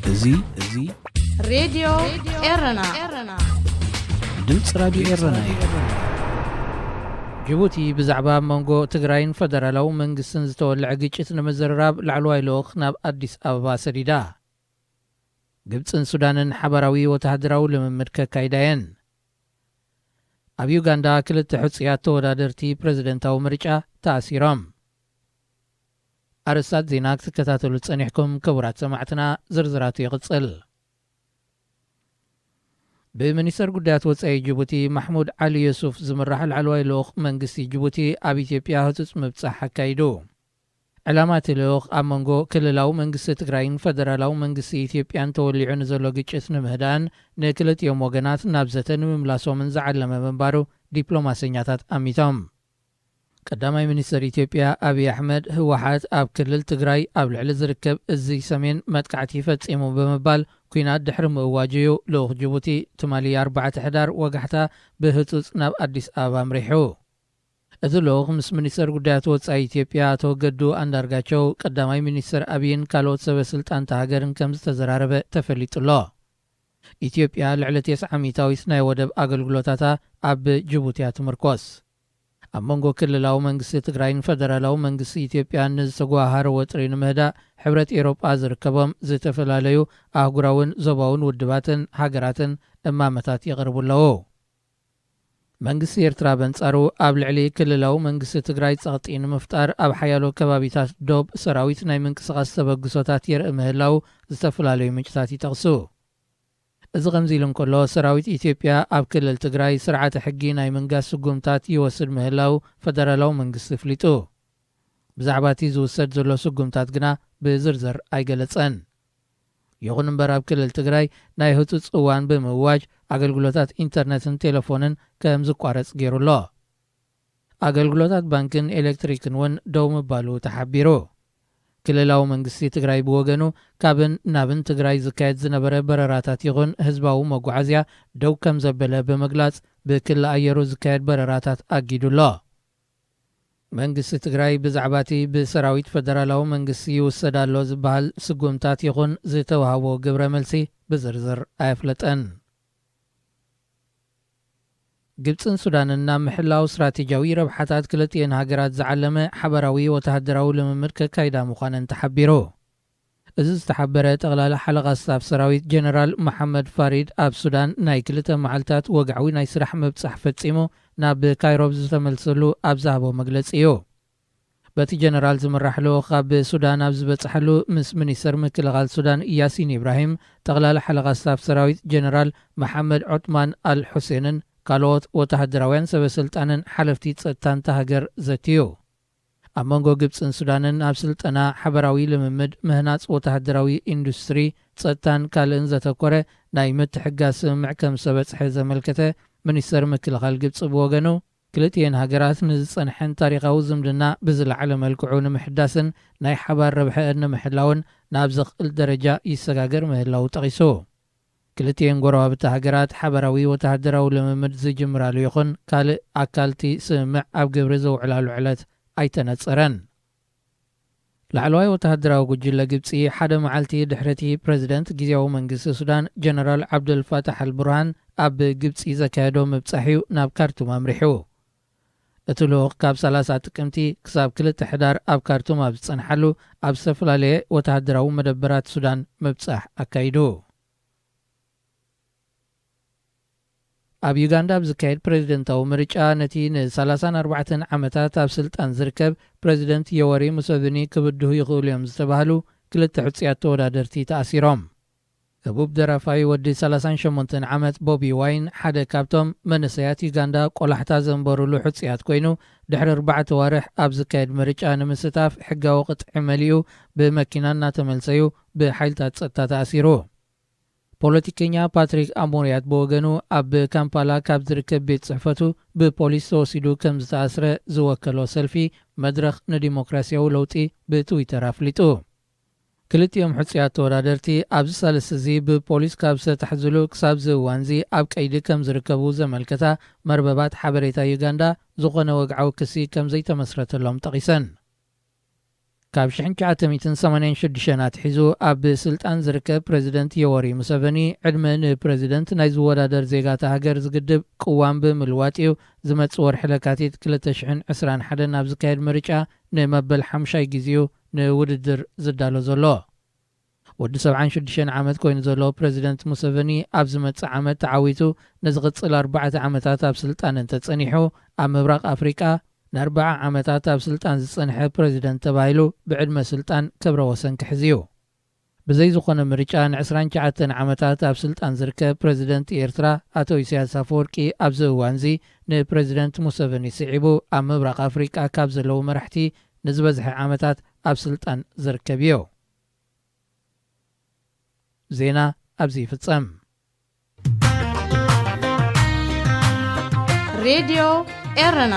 እዚ እዚ ሬድዮ ኤረና። ድምፂ ራድዮ ኤረና እዩ። ጅቡቲ ብዛዕባ ኣብ መንጎ ትግራይን ፈደራላዊ መንግስትን ዝተወልዐ ግጭት ንምዝርራብ ላዕለዋይ ልኡኽ ናብ ኣዲስ ኣበባ ሰዲዳ። ግብፅን ሱዳንን ሓባራዊ ወተሃደራዊ ልምምድ ከካይዳ እየን። ኣብ ዩጋንዳ ክልተ ሕፁያት ተወዳደርቲ ፕሬዝደንታዊ ምርጫ ተኣሲሮም። ኣርእስታት ዜና ክትከታተሉ ጸኒሕኩም ክቡራት ሰማዕትና፣ ዝርዝራቱ ይቕጽል። ብሚኒስተር ጉዳያት ወጻኢ ጅቡቲ ማሕሙድ ዓሊ ዮሱፍ ዝምራሕ ላዕለዋይ ልኡኽ መንግስቲ ጅቡቲ ኣብ ኢትዮጵያ ህጹጽ ምብጻሕ ኣካይዱ። ዕላማ እቲ ልኡኽ ኣብ መንጎ ክልላዊ መንግስቲ ትግራይን ፈደራላዊ መንግስቲ ኢትዮጵያን ተወሊዑ ንዘሎ ግጭት ንምህዳእን ንክልቲኦም ወገናት ናብ ዘተ ንምምላሶምን ዝዓለመ ምንባሩ ዲፕሎማሰኛታት ኣሚቶም። ቀዳማይ ሚኒስትር ኢትዮጵያ ኣብይ ኣሕመድ፣ ህወሓት ኣብ ክልል ትግራይ ኣብ ልዕሊ ዝርከብ እዚ ሰሜን መጥቃዕቲ ፈጺሙ ብምባል፣ ኲናት ድሕሪ ምእዋጁ እዩ ልኡኽ ጅቡቲ ትማሊ ኣርባዕተ ሕዳር ወጋሕታ ብህጹጽ ናብ ኣዲስ ኣበባ ኣምሪሑ። እቲ ልኡኽ ምስ ሚኒስተር ጉዳያት ወጻኢ ኢትዮጵያ ኣቶ ገዱ ኣንዳርጋቸው፣ ቀዳማይ ሚኒስተር ኣብይን ካልኦት ሰበ ስልጣንታ ሃገርን ከም ዝተዘራረበ ተፈሊጡ ኣሎ። ኢትዮጵያ ልዕሊ ተስዓ ሚእታዊት ናይ ወደብ ኣገልግሎታታ ኣብ ጅቡቲ እያ ትምርኮስ። ኣብ መንጎ ክልላዊ መንግስቲ ትግራይን ፈደራላዊ መንግስቲ ኢትዮጵያን ንዝተጓሃረ ወጥሪ ንምህዳእ፣ ሕብረት ኤውሮጳ ዝርከቦም ዝተፈላለዩ ኣህጉራውን ዞባውን ውድባትን ሃገራትን እማመታት የቕርቡ ኣለዉ። መንግስቲ ኤርትራ በንጻሩ፣ ኣብ ልዕሊ ክልላዊ መንግስቲ ትግራይ ጸቕጢ ንምፍጣር ኣብ ሓያሎ ከባቢታት ዶብ ሰራዊት ናይ ምንቅስቓስ ተበግሶታት የርኢ ምህላው ዝተፈላለዩ ምንጭታት ይጠቕሱ። እዚ ከምዚ ኢሉ እንከሎ፣ ሰራዊት ኢትዮጵያ ኣብ ክልል ትግራይ ስርዓተ ሕጊ ናይ ምንጋስ ስጉምታት ይወስድ ምህላው ፈደራላዊ መንግስቲ ኣፍሊጡ። ብዛዕባ እቲ ዝውሰድ ዘሎ ስጉምታት ግና ብዝርዝር ኣይገለጸን። ይኹን እምበር፣ ኣብ ክልል ትግራይ ናይ ህጹጽ እዋን ብምእዋጅ፣ ኣገልግሎታት ኢንተርነትን ቴሌፎንን ከም ዝቋረጽ ገይሩ ኣሎ። ኣገልግሎታት ባንክን ኤሌክትሪክን እውን ደው ምባሉ ተሓቢሩ። ክልላዊ መንግስቲ ትግራይ ብወገኑ፣ ካብን ናብን ትግራይ ዝካየድ ዝነበረ በረራታት ይኹን ህዝባዊ መጓዓዝያ ደው ከም ዘበለ ብምግላጽ፣ ብክሊ ኣየሩ ዝካየድ በረራታት ኣጊዱ ኣሎ። መንግስቲ ትግራይ ብዛዕባ እቲ ብሰራዊት ፈደራላዊ መንግስቲ ይውሰድ ኣሎ ዝበሃል ስጉምታት ይኹን ዝተዋህቦ ግብረ መልሲ ብዝርዝር ኣየፍለጠን። ግብፅን ሱዳንን ናብ ምሕላው ስትራቴጂያዊ ረብሓታት ክልቲኤን ሃገራት ዝዓለመ ሓበራዊ ወተሃደራዊ ልምምድ ከካይዳ ምዃነን ተሓቢሩ። እዚ ዝተሓበረ፣ ጠቕላሊ ሓለቓ ስታፍ ሰራዊት ጀነራል መሓመድ ፋሪድ ኣብ ሱዳን ናይ ክልተ መዓልታት ወግዓዊ ናይ ስራሕ ምብጻሕ ፈጺሙ ናብ ካይሮ ዝተመልሰሉ ኣብ ዝሃቦ መግለጺ እዩ። በቲ ጀነራል ዝምራሕ ልኡኽ ኣብ ሱዳን ኣብ ዝበጽሓሉ፣ ምስ ሚኒስተር ምክልኻል ሱዳን ያሲን ኢብራሂም፣ ጠቕላሊ ሓለቓ ስታፍ ሰራዊት ጀነራል መሓመድ ዑትማን ኣል ሑሴንን ካልኦት ወተሃደራውያን ሰበ ስልጣንን ሓለፍቲ ጸጥታን እታ ሃገር ዘትዩ። ኣብ መንጎ ግብጽን ሱዳንን ኣብ ስልጠና፣ ሓበራዊ ልምምድ፣ ምህናጽ ወተሃደራዊ ኢንዱስትሪ፣ ጸጥታን ካልእን ዘተኮረ ናይ ምትሕግጋዝ ስምምዕ ከም ዝተበጽሐ ዘመልከተ ሚኒስተር ምክልኻል ግብጺ ብወገኑ፣ ክልቲኤን ሃገራት ንዝጸንሐን ታሪኻዊ ዝምድና ብዝለዓለ መልክዑ ንምሕዳስን ናይ ሓባር ረብሐአን ንምሕላውን ናብ ዘኽእል ደረጃ ይሰጋገር ምህላው ጠቒሱ። ክልቲኤን ጎረባብቲ ሃገራት ሓበራዊ ወተሃደራዊ ልምምድ ዝጅምራሉ ይኹን ካልእ ኣካል እቲ ስምምዕ ኣብ ግብሪ ዘውዕላሉ ዕለት ኣይተነጸረን። ላዕለዋይ ወተሃደራዊ ጉጅለ ግብጺ፣ ሓደ መዓልቲ ድሕሪ እቲ ፕረዚደንት ግዝያዊ መንግስቲ ሱዳን ጀነራል ዓብደልፋታሕ ኣልቡርሃን ኣብ ግብጺ ዘካየዶ ምብጻሕ እዩ ናብ ካርቱም ኣምሪሑ። እቲ ልኡኽ ካብ ሰላሳ ጥቅምቲ ክሳብ ክልተ ሕዳር ኣብ ካርቱም ኣብ ዝጸንሓሉ፣ ኣብ ዝተፈላለየ ወተሃደራዊ መደበራት ሱዳን ምብጻሕ ኣካይዱ። ኣብ ዩጋንዳ ኣብ ዝካየድ ፕረዚደንታዊ ምርጫ፣ ነቲ ንሰላሳን ኣርባዕተን ዓመታት ኣብ ስልጣን ዝርከብ ፕረዚደንት ዮወሪ ሙሰቪኒ ክብድሁ ይኽእሉ እዮም ዝተባህሉ ክልተ ሕጹያት ተወዳደርቲ ተኣሲሮም። ህቡብ ደራፋይ ወዲ ሰላሳን ሸሞንተን ዓመት ቦቢ ዋይን ሓደ ካብቶም መንእሰያት ዩጋንዳ ቆላሕታ ዘንበሩሉ ሕጹያት ኮይኑ፣ ድሕሪ ኣርባዕተ ዋርሕ ኣብ ዝካየድ ምርጫ ንምስታፍ ሕጋዊ ቅጥዒ መሊኡ ብመኪና እናተመልሰ እዩ ብሓይልታት ጸጥታ ተኣሲሩ። ፖለቲከኛ ፓትሪክ ኣሞሪያት ብወገኑ፣ ኣብ ካምፓላ ካብ ዝርከብ ቤት ጽሕፈቱ ብፖሊስ ተወሲዱ ከም ዝተኣስረ ዝወከሎ ሰልፊ መድረኽ ንዲሞክራሲያዊ ለውጢ ብትዊተር ኣፍሊጡ። ክልቲኦም ሕጹያት ተወዳደርቲ ኣብዚ ሳልስቲ እዚ ብፖሊስ ካብ ዝተታሕዝሉ ክሳብ እዚ እዋንዚ ኣብ ቀይዲ ከም ዝርከቡ ዘመልከታ መርበባት ሓበሬታ ዩጋንዳ፣ ዝኾነ ወግዓዊ ክሲ ከም ዘይተመስረተሎም ጠቒሰን። ካብ ሽሕን ትሽዓተ ሚእትን ሰማንያን ሽዱሽተን ኣትሒዙ ኣብ ስልጣን ዝርከብ ፕረዚደንት ዮወሪ ሙሰቨኒ፣ ዕድመ ንፕረዚደንት ናይ ዝወዳደር ዜጋ እታ ሃገር ዝግድብ ቅዋም ብምልዋጥ እዩ ዝመጽእ ወርሒ ለካቲት ክልተ ሽሕን ዕስራን ሓደን ኣብ ዝካየድ ምርጫ ንመበል ሓምሻይ ግዜኡ ንውድድር ዝዳሎ ዘሎ። ወዲ ሰብዓን ሽዱሽተን ዓመት ኮይኑ ዘሎ ፕረዚደንት ሙሰቨኒ፣ ኣብ ዝመጽእ ዓመት ተዓዊቱ ንዝቕጽል ኣርባዕተ ዓመታት ኣብ ስልጣን እንተጸኒሑ፣ ኣብ ምብራቕ ኣፍሪቃ ንኣርብዓ ዓመታት ኣብ ስልጣን ዝጸንሐ ፕረዚደንት ተባሂሉ ብዕድመ ስልጣን ክብረ ወሰን ክሕዝ እዩ። ብዘይ ዝኾነ ምርጫ ንዕስራን ትሽዓተን ዓመታት ኣብ ስልጣን ዝርከብ ፕረዚደንት ኤርትራ ኣቶ ኢሳያስ ኣፈወርቂ፣ ኣብዚ እዋንዚ ንፕረዚደንት ሙሰቨኒ ስዒቡ ኣብ ምብራቕ ኣፍሪቃ ካብ ዘለዉ መራሕቲ ንዝበዝሐ ዓመታት ኣብ ስልጣን ዝርከብ እዩ። ዜና ኣብዚ ይፍጸም። ሬድዮ ኤረና።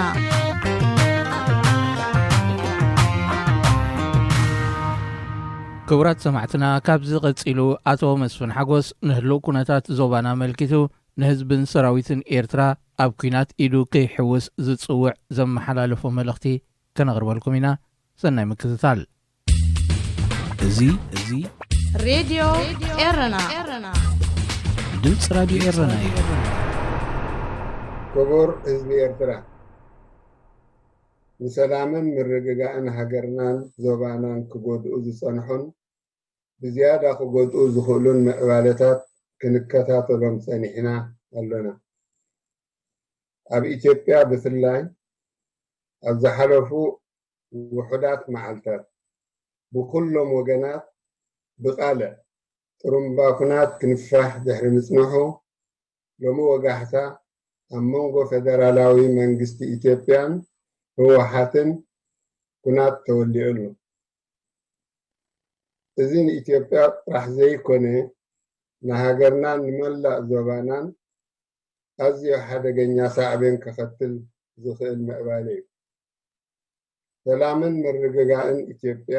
ክቡራት ሰማዕትና፣ ካብዚ ቀጺሉ ኣቶ መስፍን ሓጎስ ንህልው ኩነታት ዞባና ኣመልኪቱ ንህዝብን ሰራዊትን ኤርትራ ኣብ ኲናት ኢዱ ከይሕውስ ዝጽውዕ ዘመሓላለፎ መልእኽቲ ከነቕርበልኩም ኢና። ሰናይ ምክትታል። እዚ እዚ ሬድዮ ኤረና። ድምፂ ራድዮ ኤረና እዩ። ክቡር ህዝቢ ኤርትራ፣ ንሰላምን ምርግጋእን ሃገርናን ዞባናን ክጎድኡ ዝጸንሑን ብዝያዳ ክጎድኡ ዝኽእሉን ምዕባለታት ክንከታተሎም ጸኒሕና ኣሎና። ኣብ ኢትዮጵያ ብፍላይ ኣብ ዝሓለፉ ውሑዳት መዓልታት ብኹሎም ወገናት ብቓልዕ ጥሩምባ ኩናት ክንፋሕ ድሕሪ ምጽንሑ፣ ሎሚ ወጋሕታ ኣብ መንጎ ፌደራላዊ መንግስቲ ኢትዮጵያን ህወሓትን ኩናት ተወሊዑ ኣሎ። እዚ ንኢትዮጵያ ጥራሕ ዘይኮነ ንሃገርናን ንመላእ ዞባናን ኣዝዩ ሓደገኛ ሳዕቤን ከኸትል ዝኽእል ምዕባለ እዩ። ሰላምን ምርግጋእን ኢትዮጵያ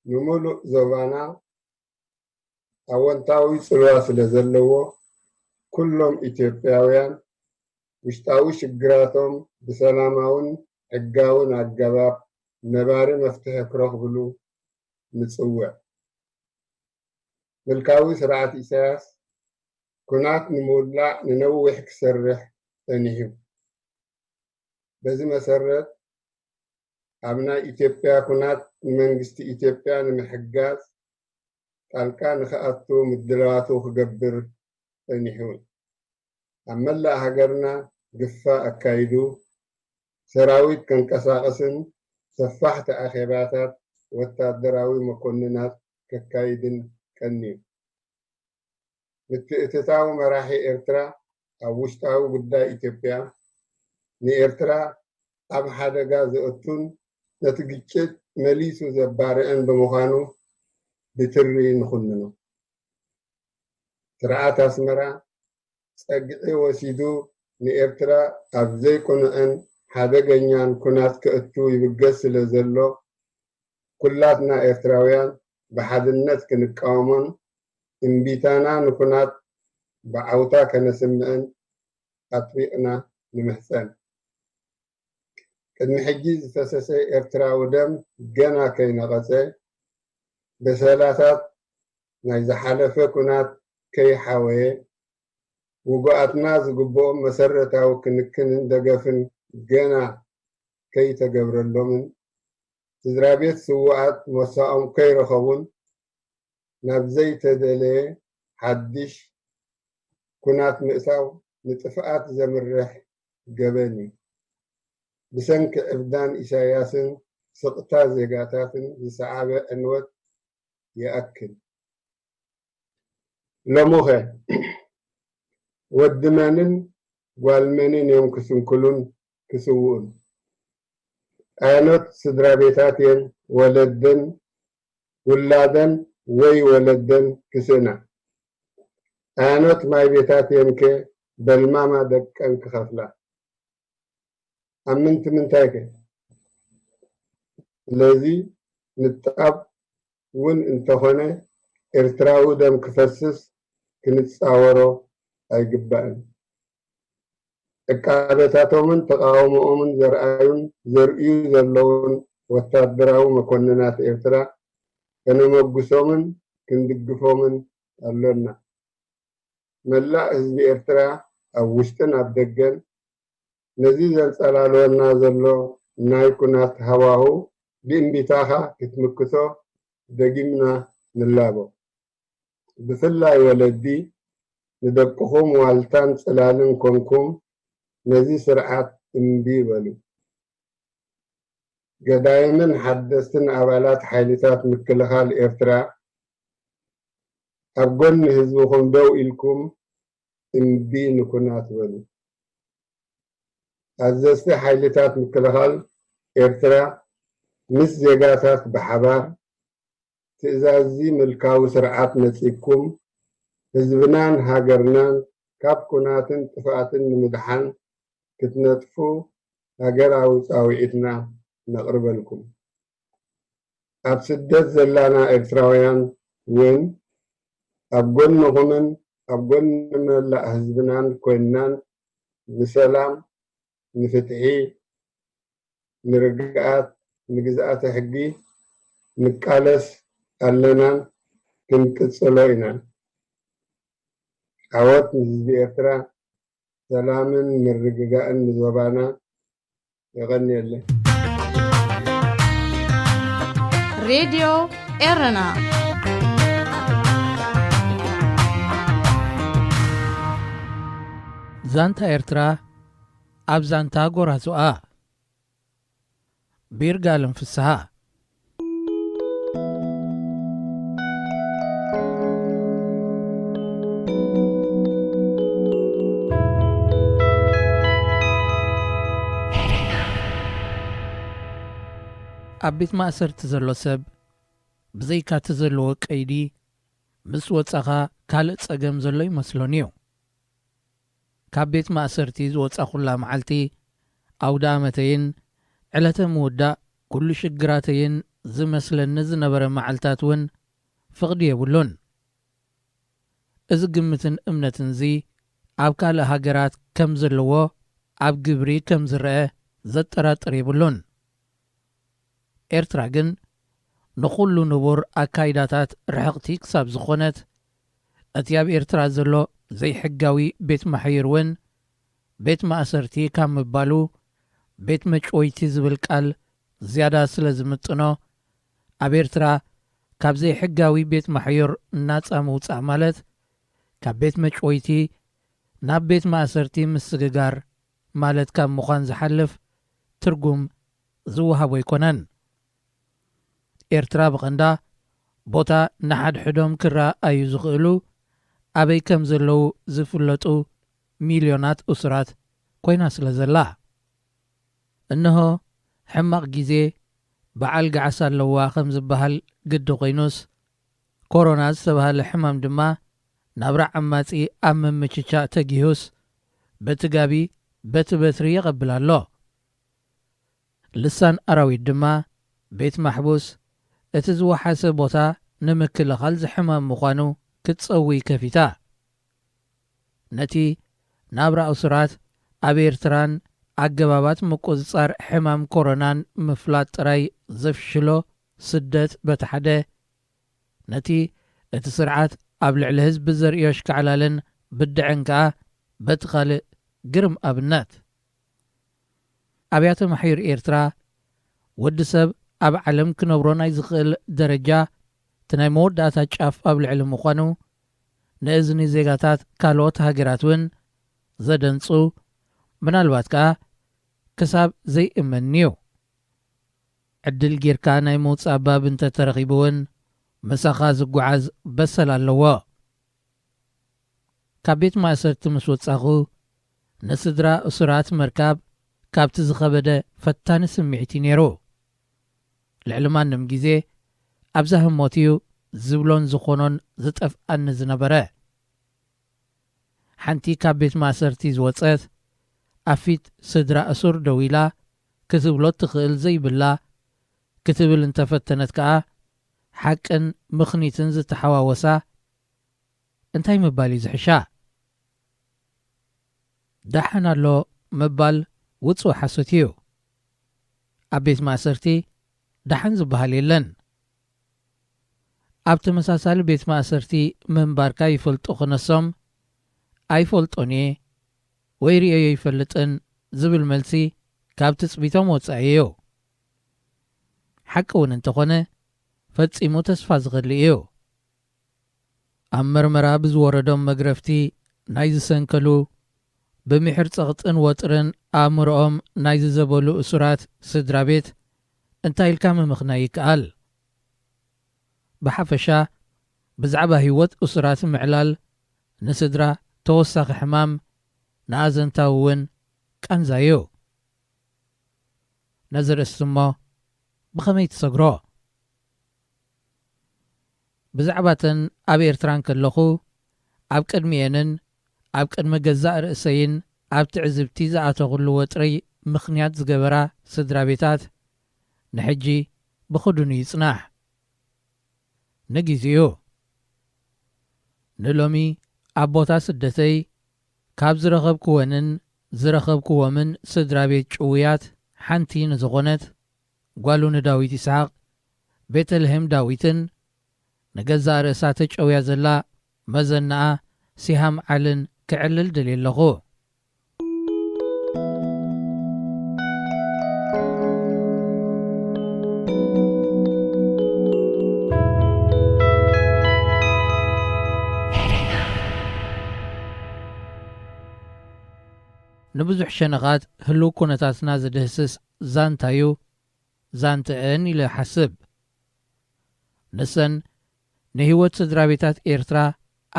ንምሉእ ዞባና ኣወንታዊ ጽልዋ ስለ ዘለዎ፣ ኩሎም ኢትዮጵያውያን ውሽጣዊ ሽግራቶም ብሰላማውን ሕጋውን ኣገባብ ነባሪ መፍትሒ ክረኽብሉ ንጽውዕ። ምልካዊ ስርዓት ኢሳያስ ኩናት ንምውላዕ ንነዊሕ ክሰርሕ ጸኒሑ። በዚ መሰረት ኣብ ናይ ኢትዮጵያ ኩናት ንመንግስቲ ኢትዮጵያ ንምሕጋዝ ጣልቃ ንክኣቱ ምድላዋቱ ክገብር ጸኒሑ። ኣብ መላእ ሃገርና ግፋ ኣካይዱ ሰራዊት ከንቀሳቕስን ሰፋሕቲ ኣኼባታት ወታደራዊ መኮንናት ከካይድን ቀንዩ። ምትእትታው መራሒ ኤርትራ ኣብ ውሽጣዊ ጉዳይ ኢትዮጵያ ንኤርትራ ኣብ ሓደጋ ዘእቱን ነቲ ግጭት መሊሱ ዘባርዕን ብምዃኑ ብትሪ ንኹንኖ። ስርዓት ኣስመራ ጸግዒ ወሲዱ ንኤርትራ ኣብ ዘይቅኑዕን ሓደገኛን ኩናት ከእቱ ይብገስ ስለ ዘሎ፣ ኩላትና ኤርትራውያን ብሓድነት ክንቃወሞን እምቢታና ንኩናት ብዓውታ ከነስምዕን ኣጥቢቕና ንምሕጸን። ቅድሚ ሕጂ ዝፈሰሰ ኤርትራዊ ደም ገና ከይነቐጸ፣ በሰላታት ናይ ዝሓለፈ ኩናት ከይሓወየ፣ ውጉኣትና ዝግብኦም መሰረታዊ ክንክንን ደገፍን ገና ከይተገብረሎምን፣ ስድራ ቤት ስዉኣት ሞሳኦም ከይረኸቡን ናብ ዘይተደለየ ሓድሽ ኩናት ምእታው ንጥፍኣት ዘምርሕ ገበን እዩ። ብሰንኪ ዕብዳን ኢሳያስን ስቕታ ዜጋታትን ዝሰዓበ ዕንወት ይኣክል። ሎሙኸ ወዲ መንን ጓል መንን እዮም ክስንክሉን ክስውኡን? ኣየኖት ስድራ ቤታት እየን ወለደን ውላደን ወይ ወለደን ክስእና? ኣየኖት ማይ ቤታት እየን ከ በልማማ ደቀን ክኸፍላ? ኣብ ምንቲ ምንታይ ከ? ስለዚ ንጣብ እውን እንተኾነ ኤርትራዊ ደም ክፈስስ ክንጻወሮ ኣይግባእን። ዕቃበታቶምን ተቓውሞኦምን ዘርኣዩን ዘርእዩ ዘለውን ወታደራዊ መኮንናት ኤርትራ ከነመጉሶምን ክንድግፎምን ኣሎና። መላእ ህዝቢ ኤርትራ ኣብ ውሽጥን ኣብ ደገን ነዚ ዘንጸላልወና ዘሎ ናይ ኩናት ሃዋሁ ብእምቢታኻ ክትምክቶ ደጊምና ንላቦ። ብፍላይ ወለዲ ንደቅኹም ዋልታን ጽላልን ኮንኩም ነዚ ስርዓት እምቢ በሉ። ገዳይምን ሓደስትን ኣባላት ሓይልታት ምክልኻል ኤርትራ ኣብ ጎኒ ህዝብኹም ደው ኢልኩም እምቢ ንኩናት በሉ። ኣዘዝቲ ሓይልታት ምክልኻል ኤርትራ ምስ ዜጋታት ብሓባር ትእዛዝ ምልካዊ ስርዓት ነጺግኩም ህዝብናን ሃገርናን ካብ ኩናትን ጥፍኣትን ንምድሓን ክትነጥፉ ሃገራዊ ጻውዒትና ነቕርበልኩም። ኣብ ስደት ዘላና ኤርትራውያን እውን ኣብ ጎንኹምን ኣብ ጎኒ መላእ ህዝብናን ኮይንናን ንሰላም፣ ንፍትሒ፣ ንርግኣት፣ ንግዝኣተ ሕጊ ንቃለስ ኣለናን ክንቅጽሎ ኢናን። ዓወት ንህዝቢ ኤርትራ፣ ሰላምን ምርግጋእን ንዞባና። የቐንየለይ። ሬድዮ ኤረና። ዛንታ ኤርትራ ኣብ ዛንታ ጎራዙኣ። ብይርጋለም ፍስሃ። ኣብ ቤት ማእሰርቲ ዘሎ ሰብ ብዘይካ እቲ ዘለዎ ቀይዲ ምስ ወጻኻ ካልእ ጸገም ዘሎ ይመስሎን እዩ። ካብ ቤት ማእሰርቲ ዝወጻኹላ መዓልቲ ኣውደ ኣመተይን ዕለተ ምውዳእ ኩሉ ሽግራተይን ዝመስለኒ ዝነበረ መዓልታት እውን ፍቕዲ የብሉን። እዚ ግምትን እምነትን እዚ ኣብ ካልእ ሃገራት ከም ዘለዎ ኣብ ግብሪ ከም ዝረአ ዘጠራጥር የብሉን። ኤርትራ ግን ንኹሉ ንቡር ኣካይዳታት ርሕቕቲ ክሳብ ዝኾነት፣ እቲ ኣብ ኤርትራ ዘሎ ዘይሕጋዊ ቤት ማሕዩር እውን ቤት ማእሰርቲ ካብ ምባሉ ቤት መጭወይቲ ዝብል ቃል ዝያዳ ስለ ዝምጥኖ፣ ኣብ ኤርትራ ካብ ዘይሕጋዊ ቤት ማሕዩር ናጻ ምውጻእ ማለት ካብ ቤት መጭወይቲ ናብ ቤት ማእሰርቲ ምስግጋር ማለት ካብ ምዃን ዝሓልፍ ትርጉም ዝወሃቦ ኣይኮነን። ኤርትራ ብቐንዳ ቦታ ንሓድሕዶም ክረኣዩ ዝኽእሉ ኣበይ ከም ዘለዉ ዝፍለጡ ሚልዮናት እሱራት ኮይና ስለ ዘላ። እንሆ ሕማቕ ግዜ በዓል ገዓስ ኣለዋ ከም ዝበሃል ግዲ ኮይኑስ፣ ኮሮና ዝተባህለ ሕማም ድማ ናብራ ዓማጺ ኣብ ምምችቻእ ተጊሁስ በቲ ጋቢ በቲ በትሪ የቐብል ኣሎ። ልሳን ኣራዊት ድማ ቤት ማሕቡስ እቲ ዝወሓሰ ቦታ ንምክልኻል ዝሕማም ምዃኑ ክትጸውይ ከፊታ። ነቲ ናብራ እሱራት ኣብ ኤርትራን ኣገባባት ምቁጽጻር ሕማም ኮሮናን ምፍላጥ ጥራይ ዘፍሽሎ ስደት በቲ ሓደ፣ ነቲ እቲ ስርዓት ኣብ ልዕሊ ህዝቢ ዘርእዮ ኣሽካዕላልን ብድዐን ከኣ በቲ ካልእ ግርም ኣብነት። ኣብያተ ማሕዩር ኤርትራ ወዲ ሰብ ኣብ ዓለም ክነብሮ ናይ ዝኽእል ደረጃ እቲ ናይ መወዳእታ ጫፍ ኣብ ልዕሊ ምዃኑ ንእዝኒ ዜጋታት ካልኦት ሃገራት እውን ዘደንጹ ምናልባት ከኣ ክሳብ ዘይእመን'ዩ። ዕድል ጌርካ ናይ ምውጻእ ባብ እንተ ተረኺቡ እውን ምሳኻ ዝጓዓዝ በሰል ኣለዎ። ካብ ቤት ማእሰርቲ ምስ ወጻኹ ንስድራ እሱራት ምርካብ ካብቲ ዝኸበደ ፈታኒ ስምዒት እዩ ነይሩ። ልዕሊ ማንም ግዜ ኣብዛ ህሞት እዩ ዝብሎን ዝኾኖን ዝጠፍኣኒ ዝነበረ። ሓንቲ ካብ ቤት ማእሰርቲ ዝወጸት ኣብ ፊት ስድራ እሱር ደው ኢላ ክትብሎ እትኽእል ዘይብላ ክትብል እንተፈተነት ከኣ ሓቅን ምኽኒትን ዝተሓዋወሳ እንታይ ምባል እዩ ዝሕሻ? ደሓን ኣሎ ምባል ውጹእ ሓሶት እዩ። ኣብ ቤት ማእሰርቲ ደሓን ዝበሃል የለን። ኣብ ተመሳሳሊ ቤት ማእሰርቲ ምንባርካ ይፈልጦ ክነሶም፣ ኣይፈልጦን እየ ወይ ርእየዮ ኣይፈልጥን ዝብል መልሲ ካብ ትጽቢቶም ወጻኢ እዩ። ሓቂ እውን እንተኾነ፣ ፈጺሙ ተስፋ ዝኸሊ እዩ። ኣብ መርመራ ብዝወረዶም መግረፍቲ ናይ ዝሰንከሉ፣ ብምሒር ጸቕጥን ወጥርን ኣእምሮኦም ናይ ዝዘበሉ እሱራት ስድራ ቤት እንታይ ኢልካ ምምኽናይ ይከኣል? ብሓፈሻ፣ ብዛዕባ ህይወት እሱራት ምዕላል ንስድራ ተወሳኺ ሕማም፣ ንኣዘንታዊ እውን ቃንዛ እዩ። ነዚ ርእሲ እሞ ብኸመይ ትሰግሮ? ብዛዕባተን ኣብ ኤርትራ እንከለኹ፣ ኣብ ቅድሚኤንን ኣብ ቅድሚ ገዛእ ርእሰይን ኣብ ትዕዝብቲ ዝኣተኹሉ ወጥሪ ምኽንያት ዝገበራ ስድራ ቤታት፣ ንሕጂ ብኽዱኑ ይጽናሕ። ንጊዜኡ። ንሎሚ ኣብ ቦታ ስደተይ ካብ ዝረኸብክወንን ዝረኸብክዎምን ስድራ ቤት ጭውያት ሓንቲ ንዝኾነት ጓሉ ንዳዊት ይስሓቕ፣ ቤተልሔም ዳዊትን፣ ንገዛእ ርእሳ ተጨውያ ዘላ መዘናኣ ሲሃም ዓልን ክዕልል ደልየ ኣለኹ። ንብዙሕ ሸነኻት ህልው ኩነታትና ዝድህስስ ዛንታዩ ዛንተአን ኢለ እሓስብ። ንሰን ንህይወት ስድራ ቤታት ኤርትራ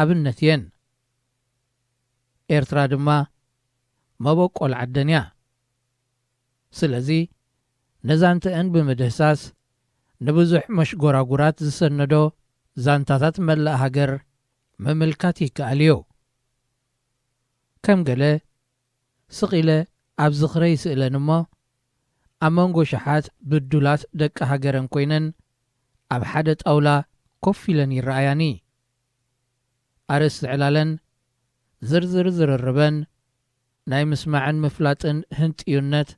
ኣብነት እየን። ኤርትራ ድማ መበቆል ዓደን እያ። ስለዚ፣ ንዛንተአን ብምድህሳስ፣ ንብዙሕ መሽጎራጉራት ዝሰነዶ ዛንታታት መላእ ሃገር ምምልካት ይከኣል እዩ። ከም ገለ፣ ስቕ ኢለ ኣብ ዝኽረይ ይስእለን እሞ፣ ኣብ መንጎ ሸሓት ብዱላት ደቂ ሃገረን ኮይነን ኣብ ሓደ ጣውላ ኮፍ ኢለን ይረኣያኒ። ኣርእስቲ ዕላለን ዝርዝር ዝርርበን ናይ ምስማዕን ምፍላጥን ህንጥዩነት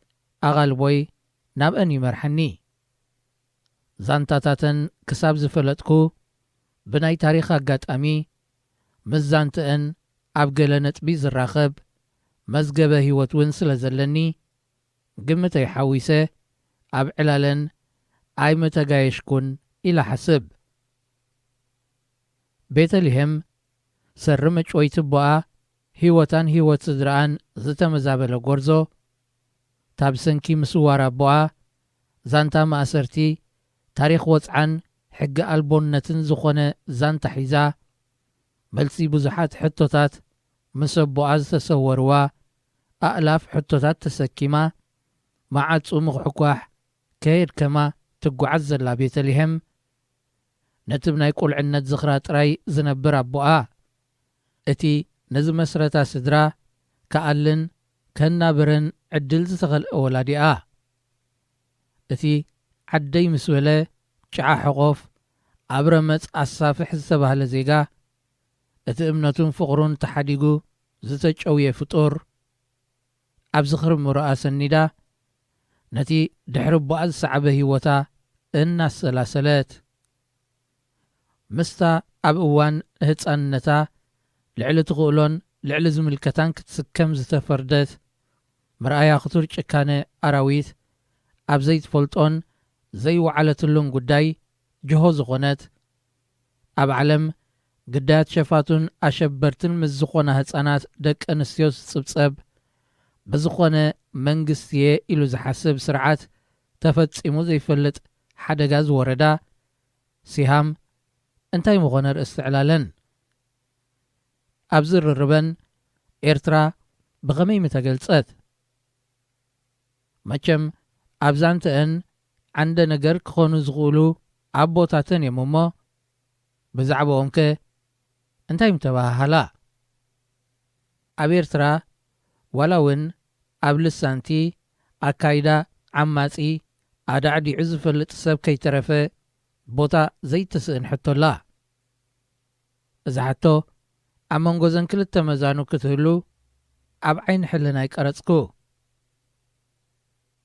ኣቓልቦይ ናብአን ይመርሓኒ። ዛንታታተን ክሳብ ዝፈለጥኩ፣ ብናይ ታሪኽ ኣጋጣሚ ምስ ዛንተአን ኣብ ገለ ነጥቢ ዝራኸብ መዝገበ ህይወት እውን ስለ ዘለኒ፣ ግምተይ ሓዊሰ ኣብ ዕላለን ኣይመተጋየሽኩን ኢለ ሓስብ። ቤተልሔም፣ ሰሪ መጭወይቲ ኣቦኣ፣ ህይወታን ህይወት ስድራኣን ዝተመዛበለ ጎርዞ፣ እታ ብሰንኪ ምስዋር ኣቦኣ ዛንታ ማእሰርቲ፣ ታሪኽ ወጽዓን ሕጊ ኣልቦነትን ዝኾነ ዛንታ ሒዛ፣ መልሲ ብዙሓት ሕቶታት ምስ ኣቦኣ ዝተሰወርዋ ኣእላፍ ሕቶታት ተሰኪማ፣ መዓጹ ምኹሕኳሕ ከየድከማ ትጓዓዝ ዘላ ቤተልሔም፣ ነቲ ብናይ ቁልዕነት ዝኽራ ጥራይ ዝነብር ኣቦኣ፣ እቲ ንዝመስረታ ስድራ ክኣልን ከናብርን ዕድል ዝተኸልአ ወላዲኣ፣ እቲ ዓደይ ምስ በለ ጭዓ ሕቖፍ ኣብ ረመጽ ኣሳፍሕ ዝተባህለ ዜጋ፣ እቲ እምነቱን ፍቕሩን ተሓዲጉ ዝተጨውየ ፍጡር፣ ኣብ ዝኽሪ ምሮኣ ሰኒዳ፣ ነቲ ድሕሪ ኣቦኣ ዝሰዓበ ህይወታ እናሰላሰለት፣ ምስታ ኣብ እዋን ህጻንነታ ልዕሊ ትኽእሎን ልዕሊ ዝምልከታን ክትስከም ዝተፈርደት፣ መርኣያ ክቱር ጭካነ ኣራዊት፣ ኣብ ዘይትፈልጦን ዘይወዓለትሉን ጉዳይ ጅሆ ዝኾነት፣ ኣብ ዓለም ግዳያት ሸፋቱን ኣሸበርትን ምስ ዝኾና ህጻናት ደቂ ኣንስትዮ ዝጽብጸብ፣ ብዝኾነ መንግስቲ እየ ኢሉ ዝሓስብ ስርዓት ተፈጺሙ ዘይፈልጥ ሓደጋ ዝወረዳ ሲሃም እንታይ ምኾነ ርእስቲ ዕላለን? ኣብ ዝርርበን ኤርትራ ብኸመይ ምተገልጸት? መቸም ኣብ ዛንተአን ዓንደ ነገር ክኾኑ ዝኽእሉ ኣቦታተን እዮም እሞ፣ ብዛዕባኦምከ እንታይ ምተባሃሃላ? ኣብ ኤርትራ ዋላ እውን ኣብ ልሳንቲ ኣካይዳ ዓማጺ ኣዳዕዲዑ ዝፈልጥ ሰብ ከይተረፈ ቦታ ዘይትስእን ሕቶ ኣላ። እዛ ሕቶ ኣብ መንጎ ዘን ክልተ መዛኑ ክትህሉ ኣብ ዓይኒ ሕልና ይቀረጽኩ።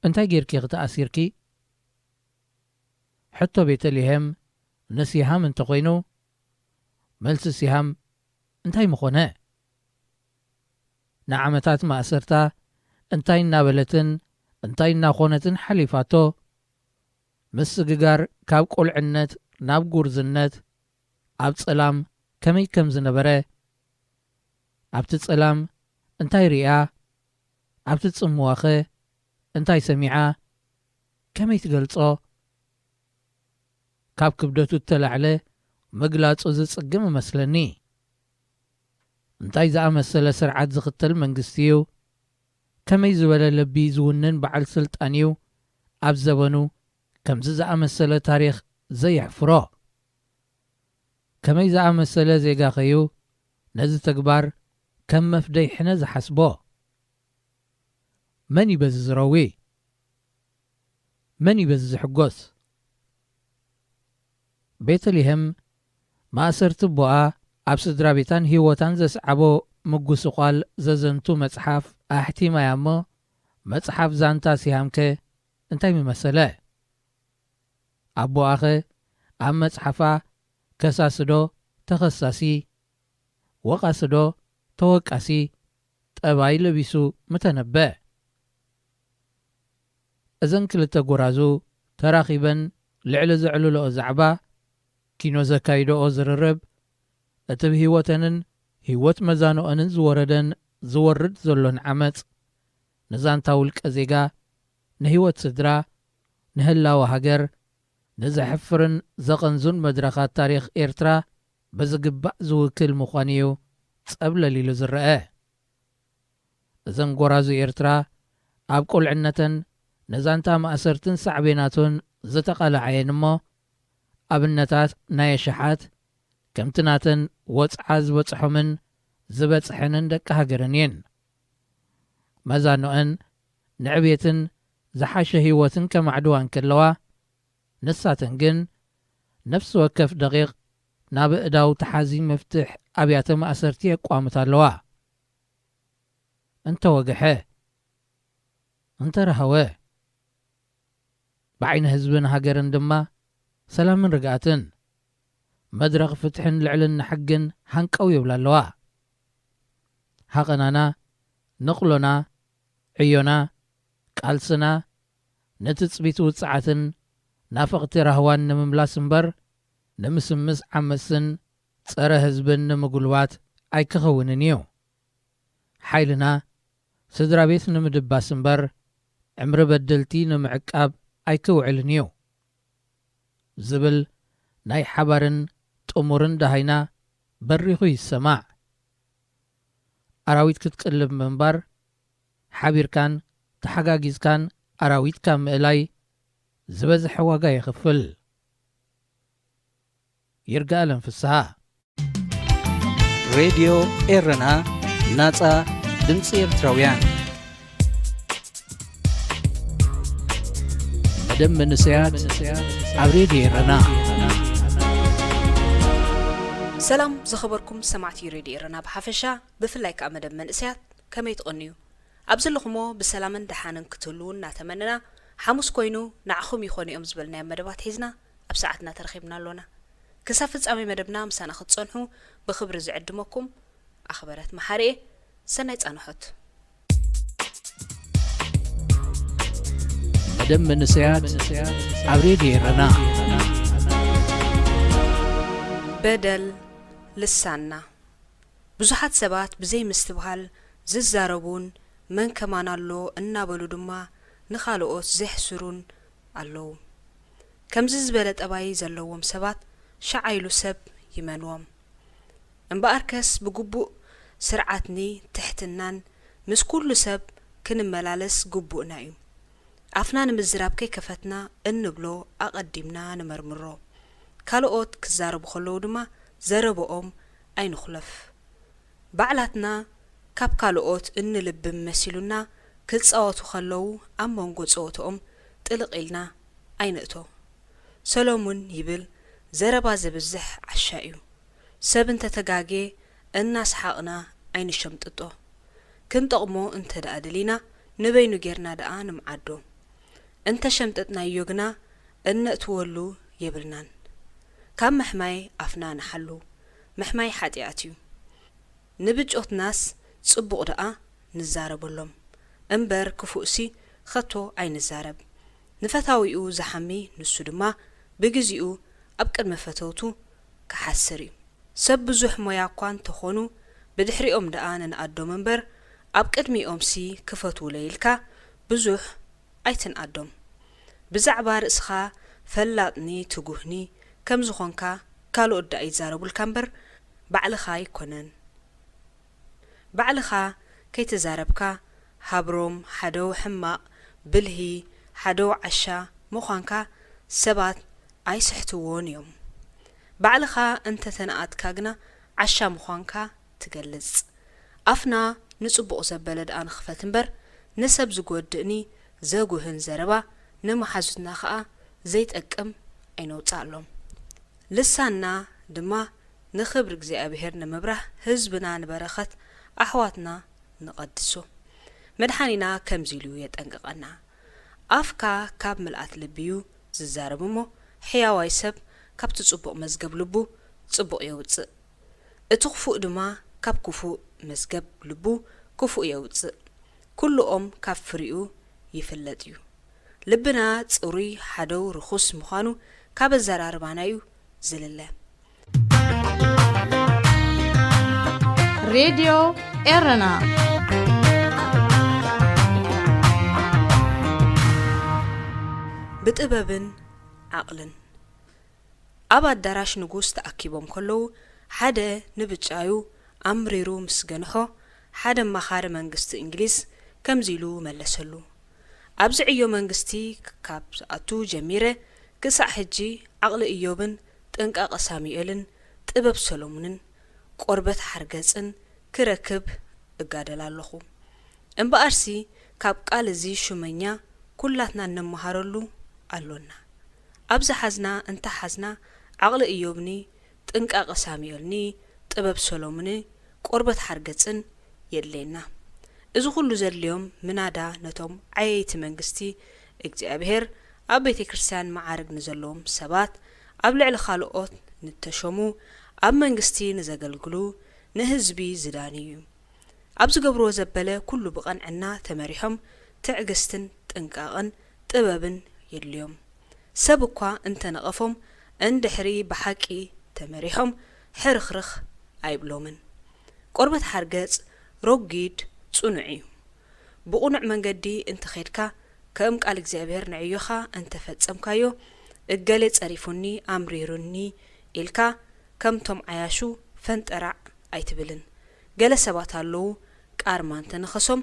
እንታይ ጌርኪ ኢኺ ተኣሲርኪ? ሕቶ ቤተልሔም ንሲሃም እንተኾይኑ፣ መልሲ ሲሃም እንታይ ምኾነ? ንዓመታት ማእሰርታ እንታይ እናበለትን እንታይ እናኾነትን ሓሊፋቶ፣ ምስግጋር ካብ ቁልዕነት ናብ ጉርዝነት ኣብ ጸላም ከመይ ከም ዝነበረ፣ ኣብቲ ጸላም እንታይ ርእያ፣ ኣብቲ ጽምዋኸ እንታይ ሰሚዓ፣ ከመይ ትገልጾ? ካብ ክብደቱ እተላዕለ ምግላጹ ዝጽግም እመስለኒ። እንታይ ዝኣመሰለ ስርዓት ዝኽተል መንግስቲ እዩ? ከመይ ዝበለ ልቢ ዝውንን በዓል ስልጣን እዩ ኣብ ዘበኑ ከምዚ ዝኣመሰለ ታሪኽ ዘየሕፍሮ? ከመይ ዝኣመሰለ ዜጋኸ እዩ ነዚ ተግባር ከም መፍደይ ሕነ ዝሓስቦ? መን እዩ በዚ ዝረዊ? መን እዩ በዚ ዝሕጎስ? ቤተልሔም ማእሰርቲ ኣቦኣ ኣብ ስድራ ቤታን ህይወታን ዘስዓቦ ምጉስቋል ዘዘንቱ መጽሓፍ ኣሕቲማያ እሞ፣ መጽሓፍ ዛንታ ሲሃምከ እንታይ ምመሰለ? ኣቦኣኸ ኣብ መጽሓፋ ከሳሲ ዶ ተኸሳሲ፣ ወቓሲ ዶ ተወቃሲ ጠባይ ለቢሱ ምተነበ? እዘን ክልተ ጎራዙ ተራኺበን ልዕሊ ዘዕልለኦ ዛዕባ፣ ኪኖ ዘካይደኦ ዝርርብ፣ እቲ ብህይወተንን ህይወት መዛንኦንን ዝወረደን ዝወርድ ዘሎን ዓመጽ፣ ንዛንታ ውልቀ ዜጋ፣ ንህይወት ስድራ፣ ንህላወ ሃገር፣ ንዘሕፍርን ዘቐንዙን መድረኻት ታሪኽ ኤርትራ ብዝግባእ ዝውክል ምዃኑ እዩ ጸብለል ኢሉ ዝረኣ። እዘን ጎራዙ ኤርትራ ኣብ ቁልዕነተን ንዛንታ ማእሰርትን ሳዕቤናቱን ዝተቓልዓየን እሞ፣ ኣብነታት ናይ ኣሽሓት ከምቲ ናተን ወጽዓ ዝበጽሖምን ዝበጽሐንን ደቂ ሃገረን እየን። መዛንኦን ንዕቤትን ዝሓሸ ህይወትን ከማዕድዋ እንከለዋ፣ ንሳተን ግን ነፍሲ ወከፍ ደቂቕ ናብ ኣእዳው ተሓዚ መፍትሕ ኣብያተ ማእሰርቲ የቋምታ ኣለዋ። እንተወግሐ፣ እንተረሃወ፣ ብዓይኒ ህዝብን ሃገርን ድማ ሰላምን ርግኣትን፣ መድረኽ ፍትሕን ልዕልና ሕግን ሃንቀው ይብላ ኣለዋ። ሃቐናና፣ ንቕሎና፣ ዕዮና፣ ቃልስና፣ ንትጽቢት ውጽዓትን ናፈቕቲ ራህዋን ንምምላስ እምበር፣ ንምስምስ ዓመጽን ጸረ ህዝብን ንምጉልባት ኣይክኸውንን እዩ። ሓይልና ስድራ ቤት ንምድባስ እምበር፣ ዕምሪ በደልቲ ንምዕቃብ ኣይክውዕልን እዩ ዝብል ናይ ሓባርን ጥሙርን ደሃይና በሪኹ ይሰማዕ። ኣራዊት ክትቅልብ ምንባር፣ ሓቢርካን ተሓጋጊዝካን ኣራዊት ካብ ምእላይ ዝበዝሐ ዋጋ የኽፍል። ይርጋኣለም ፍስሃ። ሬድዮ ኤረና፣ ናጻ ድምጺ ኤርትራውያን። መደብ መንእሰያት ኣብ ሬድዮ ኤረና። ሰላም ዝኸበርኩም ሰማዕቲ ሬድዮ ኤረና ብሓፈሻ፣ ብፍላይ ከኣ መደብ መንእሰያት ከመይ ትቐንዩ? ኣብ ዘለኹሞ ብሰላምን ደሓንን ክትህልዉ እናተመነና፣ ሓሙስ ኮይኑ ንዓኹም ይኾኑ እዮም ዝበልናዮም መደባት ሒዝና ኣብ ሰዓትና ተረኺብና ኣሎና። ክሳብ ፍጻሜ መደብና ምሳና ክትጸንሑ ብኽብሪ ዝዕድመኩም ኣኽበረት መሓሪ እየ። ሰናይ ጻንሖት። መደብ መንእሰያት ኣብ ሬድዮ ኤረና። በደል ልሳንና። ብዙሓት ሰባት ብዘይ ምስትብሃል ዝዛረቡን መን ከማን ኣሎ እናበሉ ድማ ንኻልኦት ዘሕስሩን ኣለዉ። ከምዚ ዝበለ ጠባይ ዘለዎም ሰባት ሸዓ ኢሉ ሰብ ይመንዎም። እምበኣርከስ ብግቡእ ስርዓትኒ ትሕትናን ምስ ኩሉ ሰብ ክንመላለስ ግቡእና እዩ። ኣፍና ንምዝራብ ከይከፈትና እንብሎ ኣቐዲምና ንመርምሮ። ካልኦት ክዛረቡ ከለዉ ድማ ዘረበኦም ኣይንኹለፍ። ባዕላትና ካብ ካልኦት እንልብም መሲሉና ክጻወቱ ከለዉ ኣብ መንጎ ጸወትኦም ጥልቕ ኢልና ኣይንእቶ። ሰሎሙን ይብል፣ ዘረባ ዘብዝሕ ዓሻ እዩ። ሰብ እንተ ተጋግየ እናሰሓቕና ኣይንሸምጥጦ። ክንጠቕሞ እንተ ደኣ ደሊና ንበይኑ ጌርና ደኣ ንምዓዶ። እንተ ሸምጠጥናዮ ግና እነእትወሉ የብልናን። ካብ ምሕማይ ኣፍና ንሓሉ። ምሕማይ ሓጢኣት እዩ። ንብጾትናስ ጽቡቕ ደኣ ንዛረበሎም እምበር ክፉእሲ ኸቶ ኣይንዛረብ። ንፈታዊኡ ዝሓሚ ንሱ ድማ ብግዜኡ ኣብ ቅድሚ ፈተውቱ ክሓስር እዩ። ሰብ ብዙሕ ሞያ እኳ እንተኾኑ ብድሕሪኦም ደኣ ንንኣዶም እምበር ኣብ ቅድሚኦምሲ ክፈትዉለይ ኢልካ ብዙሕ ኣይትንኣዶም። ብዛዕባ ርእስኻ ፈላጥኒ ትጉህኒ ከም ዝኾንካ ካልኦት ደኣ ይዛረቡልካ እምበር ባዕልኻ ኣይኮነን። ባዕልኻ ከይተዛረብካ ሃብሮም ሓደው ሕማቕ ብልሂ ሓደው ዓሻ ምዃንካ ሰባት ኣይስሕትዎን እዮም። ባዕልኻ እንተተነኣድካ ግና ዓሻ ምዃንካ ትገልጽ። ኣፍና ንጽቡቕ ዘበለ ደኣ ንኽፈት እምበር ንሰብ ዝጎድእኒ ዘጉህን ዘረባ ንመሓዙትና ኸኣ ዘይጠቅም ኣይነውጽኣሎም። ልሳንና ድማ ንኽብሪ እግዚኣብሔር ንምብራህ ህዝብና ንበረኸት ኣሕዋትና ንቐድሶ። መድሓኒና ከምዚ ኢሉ የጠንቅቐና። ኣፍካ ካብ ምልኣት ልቢ እዩ ዝዛረብ እሞ ሕያዋይ ሰብ ካብቲ ጽቡቕ መዝገብ ልቡ ጽቡቕ የውጽእ። እቲ ክፉእ ድማ ካብ ክፉእ መዝገብ ልቡ ክፉእ የውጽእ። ኩሉኦም ካብ ፍሪኡ ይፍለጥ እዩ። ልብና ጽሩይ ሓደው ርኹስ ምዃኑ ካብ ኣዘራርባና እዩ ዝልለ። ሬድዮ ኤረና ብጥበብን ዓቕልን ኣብ ኣዳራሽ ንጉስ ተኣኪቦም ከለዉ ሓደ ንብጫዩ ኣምሪሩ ምስ ገንሖ ሓደ ኣማኻሪ መንግስቲ እንግሊዝ ከምዚ ኢሉ መለሰሉ። ኣብዚ ዕዮ መንግስቲ ካብ ዝኣቱ ጀሚረ ክሳዕ ሕጂ ዓቕሊ እዮብን ጥንቃቐ ሳሙኤልን ጥበብ ሰሎሙንን ቆርበት ሓርገጽን ክረክብ እጋደል ኣለኹ። እምበኣርሲ ካብ ቃል እዚ ሹመኛ ኩላትና እንመሃረሉ ኣሎና። ኣብዚ ሓዝና እንተ ሓዝና ዓቕሊ እዮብኒ ጥንቃቐ ሳሙኤልኒ ጥበብ ሰሎምኒ ቆርበት ሓርገጽን የድልየና። እዚ ኩሉ ዘድልዮም ምናዳ ነቶም ዓየይቲ መንግስቲ እግዚኣብሔር ኣብ ቤተ ክርስቲያን መዓርግ ንዘለዎም ሰባት ኣብ ልዕሊ ካልኦት ንተሾሙ ኣብ መንግስቲ ንዘገልግሉ ንህዝቢ ዝዳኒ እዩ። ኣብ ዝገብርዎ ዘበለ ኩሉ ብቐንዕና ተመሪሖም ትዕግስትን ጥንቃቕን ጥበብን የድልዮም። ሰብ እኳ እንተነቐፎም እንድሕሪ ብሓቂ ተመሪሖም ሕርኽርኽ ኣይብሎምን። ቆርበት ሓርገጽ ረጒድ ጽኑዕ እዩ። ብቕኑዕ መንገዲ እንተኸድካ ከም ቃል እግዚኣብሔር ንዕዮኻ እንተፈጸምካዮ እገሌ ጸሪፉኒ ኣምሪሩኒ ኢልካ ከምቶም ዓያሹ ፈንጠራዕ ኣይትብልን። ገለ ሰባት ኣለዉ ቃርማ እንተነኸሶም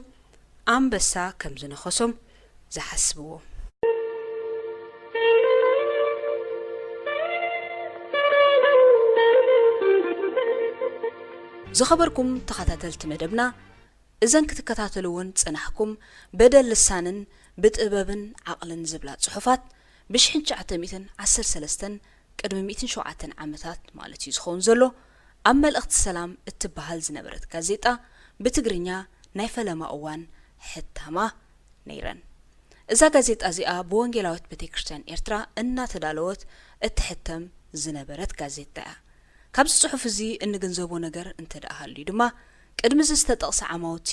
ኣንበሳ ከም ዝነኸሶም ዝሓስብዎ። ዝኸበርኩም ተኸታተልቲ መደብና እዘን ክትከታተልወን ዝጸናሕኩም በደል ልሳንን ብጥበብን ዓቕልን ዝብላ ጽሑፋት ብሽሕን ትሽዓተ ሚእትን ዓሰርተ ሰለስተን ቅድሚ ሚእትን ሸውዓተን ዓመታት ማለት እዩ ዝኸውን ዘሎ ኣብ መልእኽቲ ሰላም እትበሃል ዝነበረት ጋዜጣ ብትግርኛ ናይ ፈለማ እዋን ሕታማ ነይረን። እዛ ጋዜጣ እዚኣ ብወንጌላዊት ቤተ ክርስቲያን ኤርትራ እናተዳለወት እትሕተም ዝነበረት ጋዜጣ እያ። ካብዚ ጽሑፍ እዚ እንግንዘቦ ነገር እንተ ደኣ ሃልዩ ድማ ቅድሚ እዚ ዝተጠቕሰ ዓማውቲ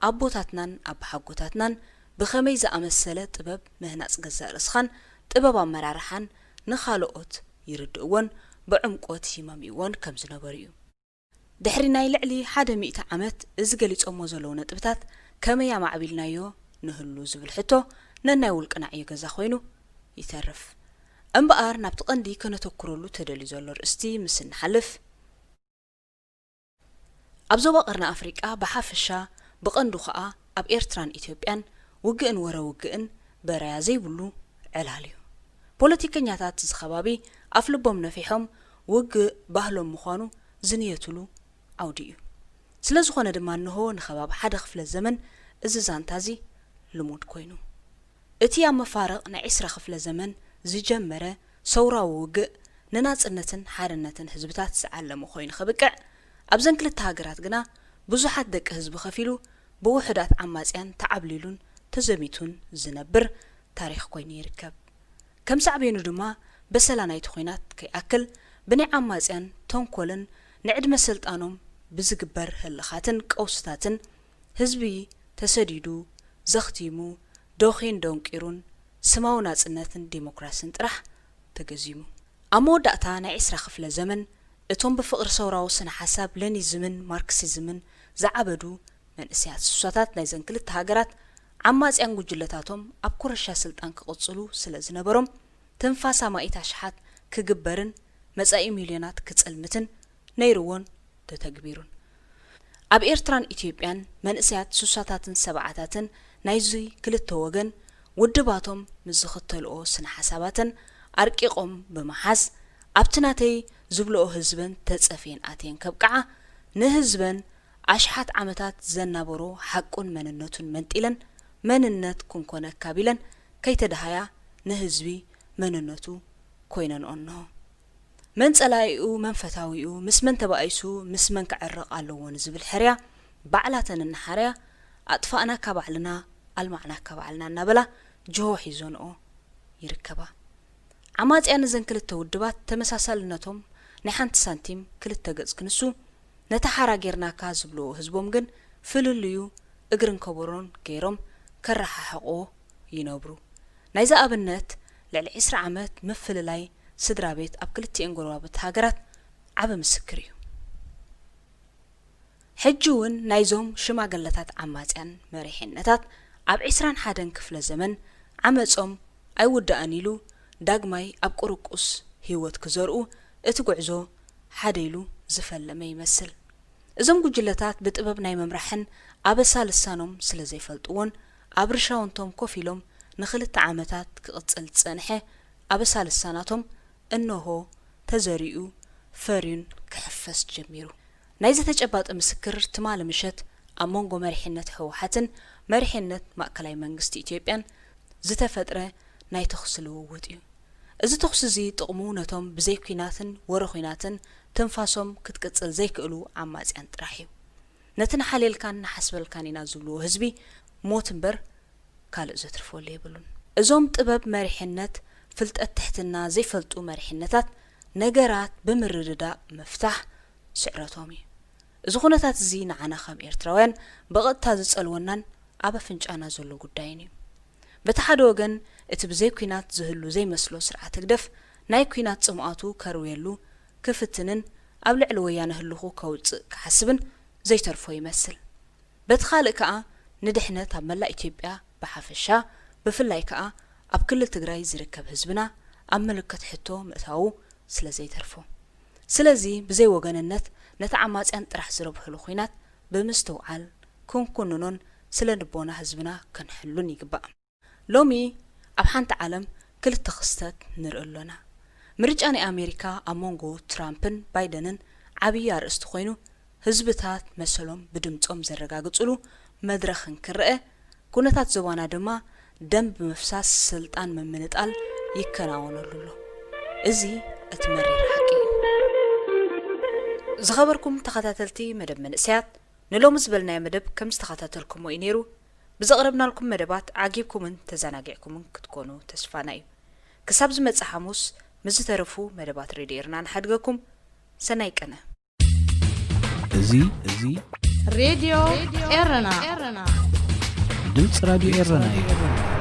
ኣቦታትናን ኣባሓጎታትናን ብኸመይ ዝኣመሰለ ጥበብ ምህናጽ ገዛእ ርእስኻን ጥበብ ኣመራርሓን ንኻልኦት ይርድእዎን ብዕምቆት ይመምይዎን ከም ዝነበሩ እዩ። ድሕሪ ናይ ልዕሊ ሓደ ሚእቲ ዓመት እዚ ገሊጾሞ ዘለዉ ነጥብታት ከመይ ኣማዕቢልናዮ ንህሉ ዝብል ሕቶ ነናይ ውልቅና ዕዮ ገዛ ኮይኑ ይተርፍ። እምበኣር ናብቲ ቀንዲ ከነተኩረሉ ተደልዩ ዘሎ ርእስቲ ምስ እንሓልፍ፣ ኣብ ዞባ ቀርኒ ኣፍሪቃ ብሓፈሻ ብቐንዱ ከኣ ኣብ ኤርትራን ኢትዮጵያን ውግእን ወረ ውግእን በረያ ዘይብሉ ዕላል እዩ። ፖለቲከኛታት እዚ ከባቢ ኣፍልቦም ነፊሖም ውግእ ባህሎም ምዃኑ ዝንየትሉ ዓውዲ እዩ። ስለ ዝኾነ ድማ እንሆ ንኸባቢ ሓደ ክፍለ ዘመን እዚ ዛንታ እዚ ልሙድ ኮይኑ። እቲ ኣብ መፋርቕ ናይ ዕስራ ክፍለ ዘመን ዝጀመረ ሰውራዊ ውግእ ንናጽነትን ሓርነትን ህዝብታት ዝዓለመ ኮይኑ ከብቅዕ ኣብዘን ክልተ ሃገራት ግና ብዙሓት ደቂ ህዝቢ ከፊሉ ብውሑዳት ዓማጽያን ተዓብሊሉን ተዘሚቱን ዝነብር ታሪኽ ኮይኑ ይርከብ። ከም ሳዕቤኑ ድማ በሰላ ናይቲ ኹናት ከይኣክል ብናይ ዓማጽያን ተንኮልን ንዕድመ ስልጣኖም ብዝግበር ህልኻትን ቀውስታትን ህዝቢ ተሰዲዱ፣ ዘኽቲሙ፣ ዶኺን ደንቂሩን ስማዊ ናጽነትን ዲሞክራስን ጥራሕ ተገዚሙ። ኣብ መወዳእታ ናይ ዒስራ ክፍለ ዘመን እቶም ብፍቕሪ ሰውራዊ ስነ ሓሳብ ለኒዝምን ማርክሲዝምን ዝዓበዱ መንእሰያት ሱሳታት ናይዘን ክልተ ሃገራት ዓማጽያን ጉጅለታቶም ኣብ ኩረሻ ስልጣን ክቕጽሉ ስለ ዝነበሮም ትንፋስ ኣማኢት ኣሽሓት ክግበርን መጻኢ ሚልዮናት ክጸልምትን ነይርዎን ተተግቢሩን። ኣብ ኤርትራን ኢትዮጵያን መንእሰያት ሱሳታትን ሰብዓታትን ናይዚ ክልተ ወገን ውድባቶም ምስ ዝኽተልኦ ስነ ሓሳባትን ኣርቂቖም ብምሓዝ ኣብቲ ናተይ ዝብልኦ ህዝበን ተጸፍየን ኣትየን ከብቅዓ ንህዝበን ኣሽሓት ዓመታት ዘናበሮ ሓቁን መንነቱን መንጢለን መንነት ክንኮነካ ቢለን ከይተደሃያ ንህዝቢ መንነቱ ኮይነንኦ እንሆ። መን ጸላኢኡ መን ፈታዊኡ ምስ መን ተባኢሱ ምስ መን ክዕረቕ ኣለዎ ንዝብል ሕርያ ባዕላተን እናሓረያ ኣጥፋእናካ ባዕልና ኣልማዕናካ ባዕልና እናበላ ጅሆ ሒዞንኦ ይርከባ። ዓማጽያን እዘን ክልተ ውድባት ተመሳሳልነቶም ናይ ሓንቲ ሳንቲም ክልተ ገጽ ክንሱ ነቲ ሓራ ጌርናካ ዝብልዎ ህዝቦም ግን ፍልልዩ እግርን ከበሮን ገይሮም ከረሓሕቕዎ ይነብሩ። ናይዚ ኣብነት ልዕሊ ዒስራ ዓመት ምፍልላይ ስድራ ቤት ኣብ ክልቲኤን ጎረባብቲ ሃገራት ዓቢ ምስክር እዩ። ሕጂ እውን ናይዞም ሽማግለታት ዓማጽያን መሪሕነታት ኣብ ዒስራን ሓደን ክፍለ ዘመን ዓመጾም ኣይውዳእን ኢሉ ዳግማይ ኣብ ቁርቁስ ህይወት ክዘርኡ እቲ ጉዕዞ ሓደ ኢሉ ዝፈለመ ይመስል። እዞም ጉጅለታት ብጥበብ ናይ ምምራሕን ኣበሳ ልሳኖም ስለ ዘይፈልጥዎን ኣብ ርሻውንቶም ኮፍ ኢሎም ንኽልተ ዓመታት ክቕጽል ዝጸንሐ ኣበሳ ልሳናቶም እነሆ ተዘሪኡ ፈርዩን ክሕፈስ ጀሚሩ። ናይዚ ተጨባጢ ምስክር ትማሊ ምሸት ኣብ መንጎ መሪሕነት ህወሓትን መሪሕነት ማእከላይ መንግስቲ ኢትዮጵያን ዝተፈጥረ ናይ ተኹሲ ልውውጥ እዩ። እዚ ተኹሲ እዚ ጥቕሙ ነቶም ብዘይ ኲናትን ወረ ኲናትን ትንፋሶም ክትቅጽል ዘይክእሉ ዓማጽያን ጥራሕ እዩ። ነቲ ንሓልየልካን ንሓስበልካን ኢና ዝብልዎ ህዝቢ ሞት እምበር ካልእ ዘትርፈሉ የብሉን። እዞም ጥበብ መሪሕነት ፍልጠት ትሕትና ዘይፈልጡ መሪሕነታት ነገራት ብምርድዳእ ምፍታሕ ስዕረቶም እዩ። እዚ ኩነታት እዚ ንዓና ከም ኤርትራውያን ብቐጥታ ዝጸልወናን ኣብ ኣፍንጫና ዘሎ ጉዳይን እዩ። በቲ ሓደ ወገን እቲ ብዘይ ኲናት ዝህሉ ዘይመስሎ ስርዓት ህግደፍ ናይ ኲናት ጽምኣቱ ከርውየሉ ክፍትንን ኣብ ልዕሊ ወያነ ህልኹ ከውጽእ ክሓስብን ዘይተርፎ ይመስል። በቲ ካልእ ከኣ ንድሕነት ኣብ መላእ ኢትዮጵያ ብሓፈሻ ብፍላይ ከኣ ኣብ ክልል ትግራይ ዝርከብ ህዝብና ኣብ ምልክት ሕቶ ምእታዉ ስለ ዘይተርፎ። ስለዚ ብዘይ ወገንነት ነቲ ዓማጽያን ጥራሕ ዝረብሕሉ ኹናት ብምስትውዓል ክንኩንኖን ስለ ንቦና ህዝብና ክንሕሉን ይግባእ። ሎሚ ኣብ ሓንቲ ዓለም ክልተ ክስተት ንርኢ ኣሎና። ምርጫ ናይ ኣሜሪካ ኣብ መንጎ ትራምፕን ባይደንን ዓብዪ ኣርእስቲ ኮይኑ ህዝብታት መሰሎም ብድምጾም ዘረጋግጽሉ መድረኽ እንክረአ ኩነታት ዞባና ድማ ደም ብምፍሳስ ስልጣን ምምንጣል ይከናወነሉ ኣሎ። እዚ እቲ መሪር ሓቂ እዩ። ዝኸበርኩም ተኸታተልቲ መደብ መንእሰያት ንሎሚ ዝበልናዮ መደብ ከም ዝተኸታተልኩሞ እዩ ነይሩ። ብዘቕረብናልኩም መደባት ዓጊብኩምን ተዘናጊዕኩምን ክትኮኑ ተስፋና እዩ። ክሳብ ዝመጽእ ሓሙስ ምስ ዝተረፉ መደባት ሬድዮ ኤርና ንሓድገኩም። ሰናይ ቅነ። እዚ እዚ ሬድዮ ኤረና ድምፂ ራድዮ ኤረና እዩ።